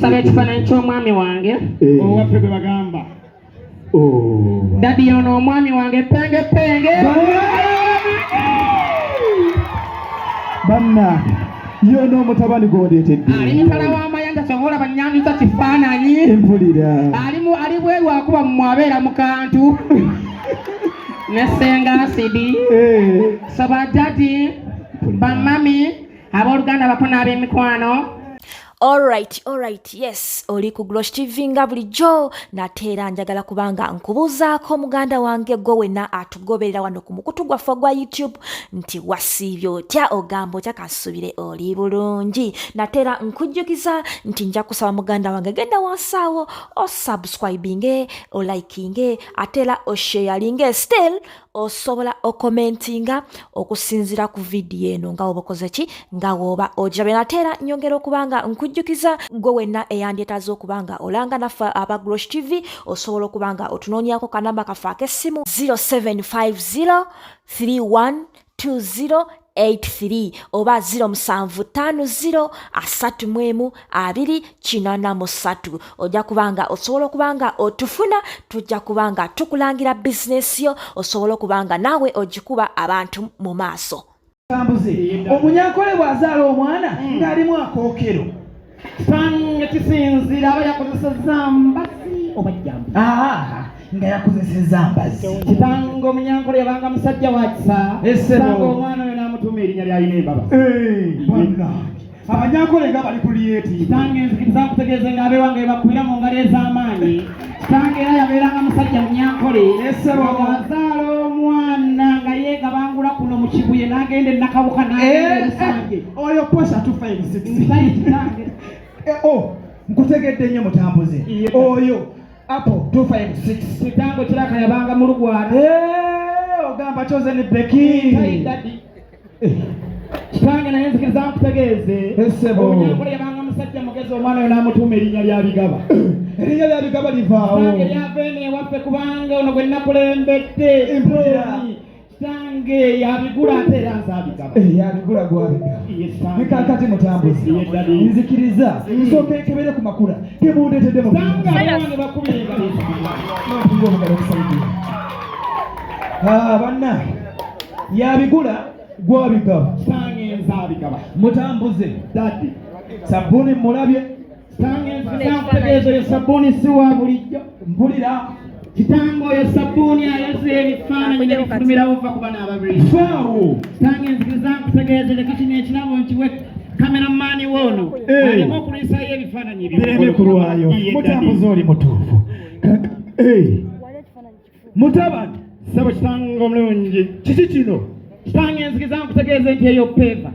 Saba ekifaananyi ky'omwami wange Eh. Owaffe gwe bagamba. Oh. Dadi ono omwami wange penge penge. Bannange, yono omutabani gwondeetedde. Ali mutala w'amayanja kyova olaba nnyanjuza kifaananyi. Mpulira. Ali mu ali bweru akuba mmwe abeera mu kantu. Ne ssenga asidi. Eh. So ba daddy, ba mummy, abooluganda bako n'ab'emikwano. Alright, alright, yes, oli ku Glosh TV nga bulijjo nate era njagala kubanga nkubuuzaako muganda wange gwe wenna atugoberera wano ku mukutu gwaffe ogwa YouTube nti wasiibye otya ogamba otya kansubire oli bulungi nate era nkujjukiza nti nja kusaba muganda wange genda wansi awo osubscribinge olikinge ate era osharinge still osobola okomentinga okusinziira ku vidiyo eno nga woba okoze ki nga woba ogirabye nate era nyongera okuba nga nkujjukiza gwe wenna eyandyetaaze okuba nga olanga naffe aba Glosh TV osobola okuba nga otunoonyako kanamba kaffe ak'essimu 0750 3120 83 oba 0750 31 283 ojja kuba nga osobola okuba nga otufuna tujja kuba nga tukulangira bizinesi yo osobola okuba nga naawe ogikuba abantu mu maaso. Tambuze omunyankole bw'azaala omwana ng'alimu akookero Kitange kisinziira aba yakozesezza mbazi oba jjambi. Aa, nga yakozesezza mbazi. Kitange omunyankole yabanga musajja wa kisa. Essebo. Kitange omwana oyo n'amutuuma erinnya lya Ayina Embabazi. Eh, bannange abanyankole nga bali kuliyeeti. Kitange nzikiriza nkutegeeze nga abeewange bakubira mu ngalo ez'amaanyi. Kitange era yabeeranga musajja munyankole. Essebo. Ng'azaala omwana nga yeegabangula kuno mu Kibuye n'agenda e Nakawuka n'agenda e Busanje. Oyo posa 256. Nsayi kitange. Eh, oh, nkutegedde nnyo mutambuze. Iye. Oyo apple 256. Kitange kiraka yabanga mu lugwana. Eh, ogamba kyoze ne Becky. Nsayi daddy. Kitange naye nzikiriza nkutegeeze. Essebo. Omunyankole yabanga musajja mugezi omwana oyo n'amutuuma erinnya lya Bigaba. Erinnya lya Bigaba livaawo. Kitange lyava eno ewaffe kubanga ono gwe nakulembedde. Mpulira. Kitange yabigula ate era nze abigaba. Eh, yabigula gwabigaba. Iye kitange. Ne kaakati mutambuze. Iye daddy. Nzikiriza nsooka nkebere ku makula gemundeetedde mu Kitange abawange bakubira engalo ez'amaanyi. N'otunga omugalo okusaidia. Ah, bannange yabigula gwabigaba. Kitange nze abigaba. Mutambuze Daddy. sabbuuni mulabye. Kitange nzikiriza nkutegeeze oyo sabbuuni si wa bulijjo. Mpulira. Kitange oyo sabbuuni ayoza ebifaananyi ne bifulumirawo va ku bano ababiri. Faawo. Kitange nzikiriza nkutegeeze leka kino ekirabo nkiwe kameramani woono Eh. aleme okulwisayo ebifaananyi ebyo. Bireme kulwayo. Iye, daddy. Mutambuze oli mutuufu. Eh. Mutabani. Ssebo kitange omulungi. Kiki kino? Kitange nzikiriza nkutegeeze nti eyo peeva.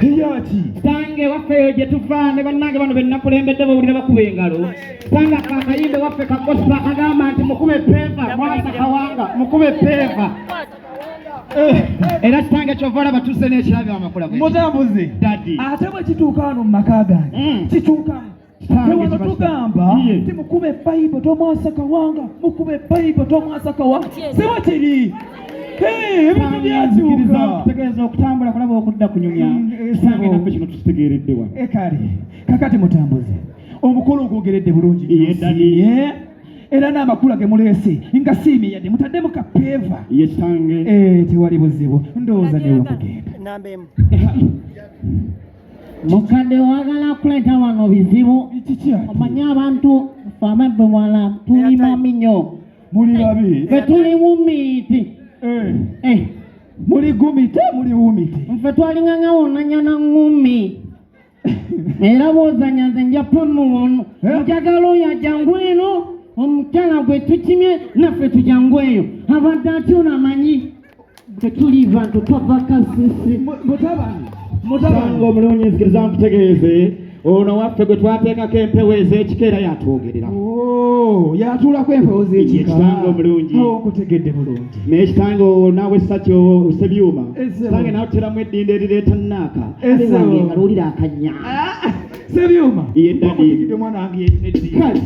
Eyaki? Kitange waffe eyo gye tuva ne bannange bano be nakulembedde bawulira bakuba engalo. Kitange ako akayimba waffe ka gospel akagamba nti mukube peeva mwasa kawanga mukube peeva. Era kitange kyova olaba tuzze n'ekirabo amakula bwe. Mutambuze. Daddy. Ate bwe kituuka wano mu maka gange kikyukamu. Kitange Ffe wano kiba tugamba Iye. nti mukube Bible tomwasa kawanga, mukube Bible tomwasa kawanga. Si bwe kiri? Hey, ebintu byakyuka. Kutegeeza okutambula kulaba okudda kunyumya. Kitange naffe kino tukitegeeredde wano. Ekale kakati mutambuze omukolo ogwogeredde bulungi Iye, daddy. Nsiimye. Era n'amakula ge muleese nga siimye yadde mutaddemu kapeeva. Iye kitange. Eh, tewali buzibu ndowooza newe mugenda. Namba emu. Mukadde oyagala kuleeta wano bizibu. Kiki ate? Omanyi abantu ffe ababbe wala tuli babi nnyo. Muli babi. Ffe tuli wumiiti. Eh, Eh, muli gumite muli wumite. nfe twalinganga wonanya na ŋŋumi. Era bw'ozanya nze nja pamuwono. Eh? Njagala oyo ajangu eno omukyala gwe tukimye naffe tujangu eyo. Abadde atya ono amanyi. Tetuli bantu twava Kasisi. Mutabani, Kitange mutabani. omulungi nzikiriza nkutegeeze ono waffe gwe twateekako empewo ez'ekika era yatwogerera. Oh, yatuulako empewo z'ekika. Ye kitange omulungi. Oh, nkutegedde bulungi. Naye kitange naawe Sakyo Ssebyuma, Essebo. kitange nawe tuteramu eddinda erireeta nnaaka. Essebo. Wange nga lwolira akanya. Ah, Ssebyuma. Ye daddy. Nkutegedde mwana wange yeddinda. Kale.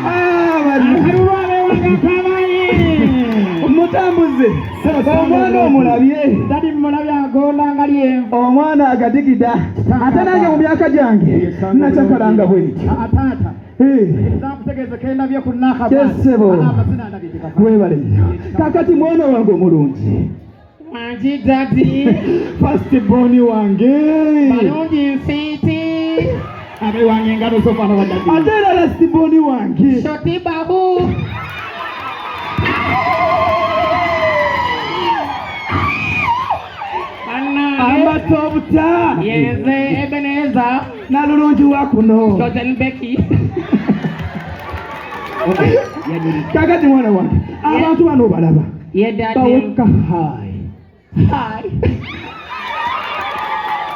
Ah, bali. Akalulu abeewanga ak'amaanyi. Mutambuze. Omwana omulabye. Dadi mmulabye agonda nga lyenvu. Omwana agadigida. Ate nange mu myaka gyange nakyakalanga bwe ntyo. Ah, taata. Eh, Nzikiriza nkutegeeze ke ndabye ku nnaaka. Yes, ssebo. Amazina ndabye gye gava. Weebale nnyo. Kaakati mwana wange omulungi. Wangi dadi. First born wange. Balungi nsiiti. Abewange engalo zo mwana wa daddy. Ate era last born wange. Shoti babu. Bannange. Amata obuta. Yenze Ebenezer Nalulungi wa kuno. Chosen Becky. Kaakati mwana wange abantu bano obalaba. Ye daddy. Baweka hayi. Hi.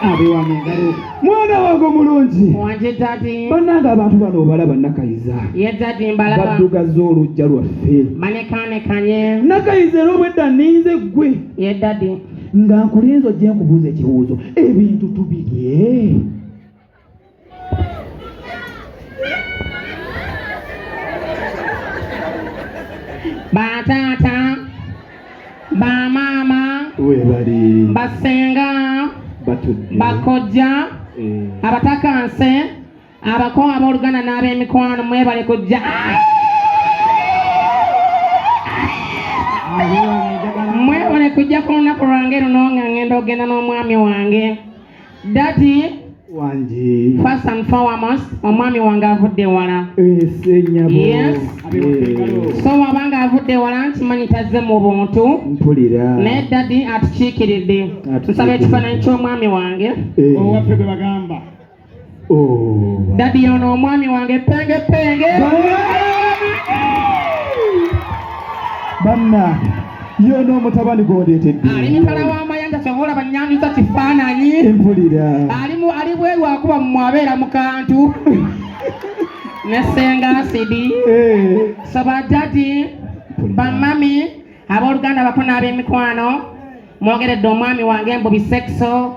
Abewange engalo. Mwana wange omulungi. Wangi daddy. Bannange abantu bano obalaba Nakayiza. Ye daddy mbalaba. Baddugaza oluggya lwaffe. Manekanekanye. Nakayiza era obwedda nninze ggwe. Ye daddy. Nga nkulinze ojje nkubuuza ekibuuzo. Ebintu tubirye. Bataata. Bamaama. Weebale. Basenga. Batudde. Bakojja. Eh. Abatakanse. Abako abooluganda n'ab'emikwano mwebale kujja. Mwebale kujja ku lunaku lwange luno nga ngenda ogenda n'omwami wange. Daddy, Wangi. first and foremost, omwami wange avudde wala. Ese nnyabo. Yes. Eh. So wabanga avudde wala nkimanyi tazze mu buntu. Mpulira. Naye daddy atukiikiridde. Atukiikiridde. Nsaba ekifaananyi ky'omwami wange. Eh. Owaffe gwe bagamba. Oh. Daddy yono omwami wange penge penge. Bannange yono omutabani gw'ondeetedde. Ali mitala w'amayanja kyova olaba nnyanjuza kifaananyi. Mpulira. Ali mu ali bweru akuba mmwe abeera mu kantu. Ne ssenga asidi. Eh. So badadi, bamami, abooluganda abako n'ab'emikwano, mwogeredde omwami wange mbu bisekso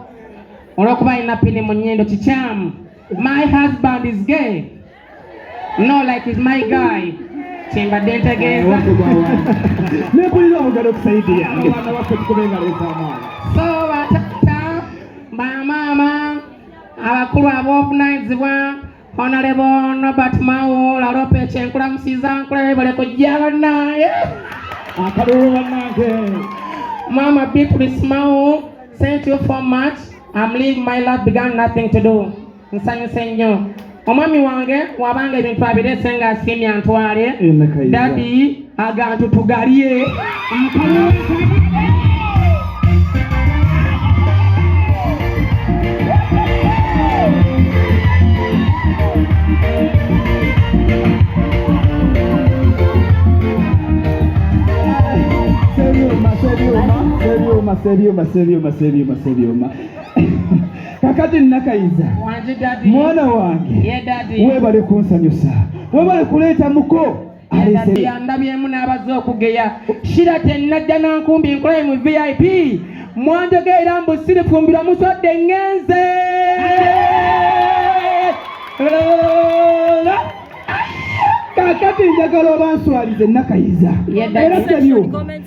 olw'okuba alina pini mu nnyindo kikyamu. My husband is gay. No, like is my guy. Kyembadde ntegeeza. Nempulira obugalo ku sayidi yange. Abaana baffe tukube engalo ez'amaanyi. So bataata, bamaama, abakulu ab'obuvunaanyizibwa, Honorable Norbert Mao, Larope kyenkulamusiza nkulaba bale kujja bannange. Akalulu bannange. Mama Beatrice Mao, thank you so much. I'm leaving my life began nothing to do. Nsanyuse nnyo. Omwami wange wabanga ebintu abireese ng'asiimye antwale. Nakayiza. Daddy agantu tugalye. Akalulu. Sebyoma, sebyoma, sebyoma, sebyoma, sebyoma. Kakati Nakayiza, Wangi daddy. mwana wange, Ye daddy. webale kunsanyusa, webale kuleeta muko aleese. Yandabyemu n'abazze okugeya shira tennajja nankumbi nkolaye mu vip mwanjogeera mbu sirifumbirwa muswadde ŋŋenze. Kakati njagala obanswalize Nakayiza, Ye daddy. era sebyo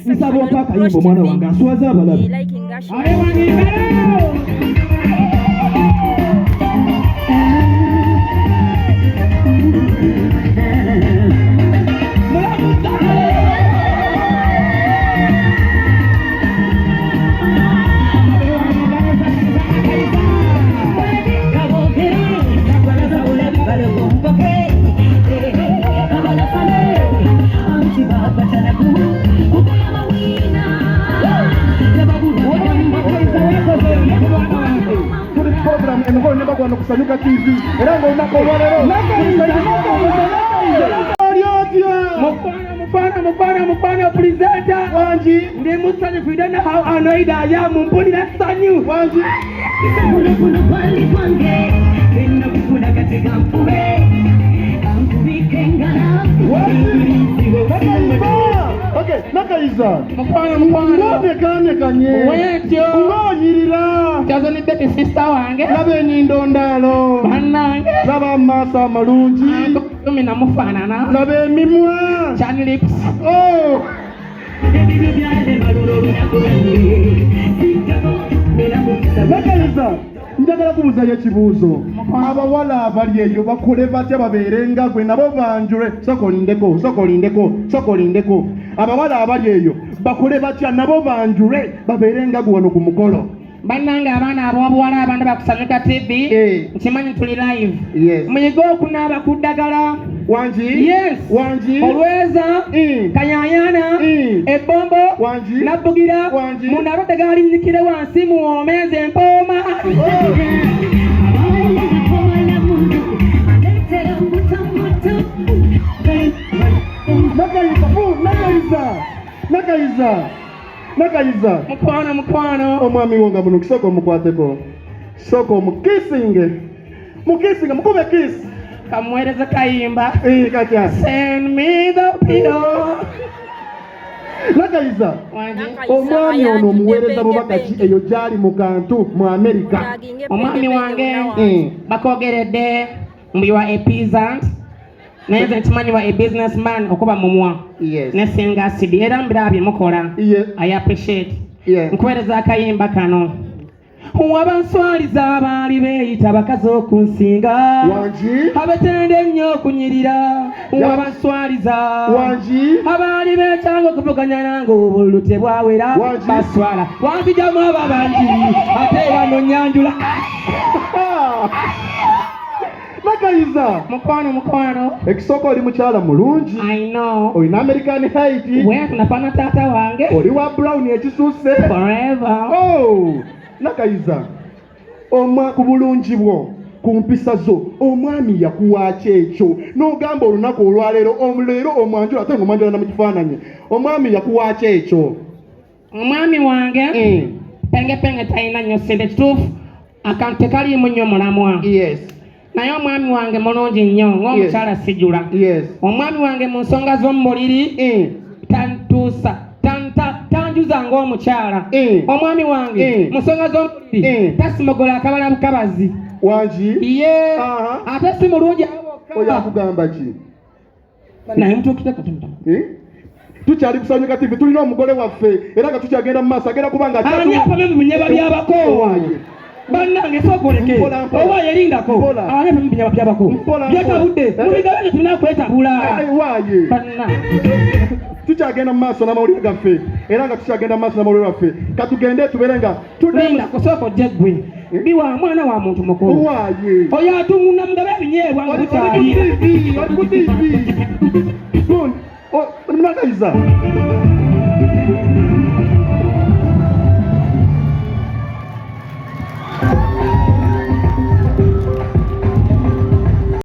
nsaba ompa akayimba omwana wange aswaze abalabe. Ale wange Tuli program emikolo ne bagwana okusanyuka TV era ng'olunaku olwaleero Nakayiza, Nakayiza, Nakayiza. oli otya? Mukwano, mukwano, mukwano, mukwano, pulizenta. Wangi. Ndi musanyufu. You don't know how annoyed I am. Mpulira ssanyu. Wangi. Okay, Nakayiza. Mukwano, mukwano. Ng'onekanekanye. Wetyo. Ng'onyirira. Kyazoni Betty sister wange. Laba enyindo ndaalo. Bannange. Laba amaaso amalungi. Kumi namufaanana. Laba emimwa. Chan lips. Oh! Nakayiza, njagala kubuuzayo ekibuuzo. Abawala abali eyo bakole batya babeere nga gwe nabo banjule? Sooka olindeko, sooka olindeko, sooka olindeko. Abawala abali eyo bakole batya nabo banjule babeere nga gwe wano ku mukolo? Bannange abaana ab'obuwala abandi bakusanyuka TV. Eh. Nkimanyi tuli live. Yes. Muyige okunaaba ku ddagala. Wangi. Yes. Wangi. Olweza. Kayayana. Ebbombo. Wangi. Nabbugira. Wangi. Munaabe eddagala linnyikire wansi muwoomeze empooma. Nakayiza, Nakayiza, Nakayiza, Nakayiza. Mukwano, mukwano. Omwami wo nga muno kisooka omukwateko, sooka omukisinge, mukisinge, mukube kiss. Kamuweereze kayimba. Eh, katya. Send me the pillow. Nakayiza, Wangi. omwami ono omuweereza bubaka ki eyo gy'ali mu kantu mu Amerika? Omwami wange bakogeredde mbu you are a peasant, naye nze nkimanyi wa a businessman okuba mumwa. Yes. Nesinga asidi era mbiraba bye mukola. Yes. I appreciate. Yes. Nkuweereza akayimba kano. Wabanswaliza abaali beeyita bakazi okunsinga. Wangi. Abatende ennyo okunyirira. Wabanswaliza. Wangi. Abaali beekyanga okuvuganya nange obululu tebwawera. Wangi. Baswala wanzijamu abo abangi ate era nonyanjula. Nakayiza. Mukwano, mukwano. Ekisooka oli mukyala mulungi. I know. Olina American height. Wetunafana taata wange. Oli wa brown ekisusse. Forever. Oh, Nakayiza, omwa ku bulungi bwo, ku mpisa zo, omwami yakuwa ki ekyo n'ogamba olunaku olwaleero leero omwanjula ate ng'omwanjula na mu kifaananyi? Omwami yakuwa ki ekyo? Omwami wange pengepenge talina nnyo ssente, kituufu akantu tekaliimu nnyo mulamwa. Yes. Naye omwami wange mulungi nnyo ng'omukyala sijula. Yes. Omwami wange mu nsonga z'omu buliri tantuusa tanjuza ng'omukyala. Omwami wange mu nsonga z'omu buliri tasimogola akabala bukabazi. Wangi. Ye ate si mulungi abo bokka. Oyo akugamba ki? Naye mutuukire katonda. Tukyali kusanyuka TV, tulina omugole waffe era nga tukyagenda mu maaso agenda kuba nga Ani apame mu binyeba by'abako? Bannange sooka oleke. Mpola, mpola. Oba yerindako. Mpola. Ani apame mu binyeba by'abako? Mpola, mpola. Byetabudde. Mubigabe tulina kwetabula. Waaye. Bannange. Tukyagenda mu maaso n'amawulire gaffe era nga tukyagenda mu maaso n'amawulire gaffe, katugende tubeere nga Linda kusooka ojje ggwe. Biwa mwana wa muntu mukulu. Waaye. Oyo atunguna mugabe ebinyeebwa nga Oli ku bukyali. TV, oli ku TV. Nakayiza.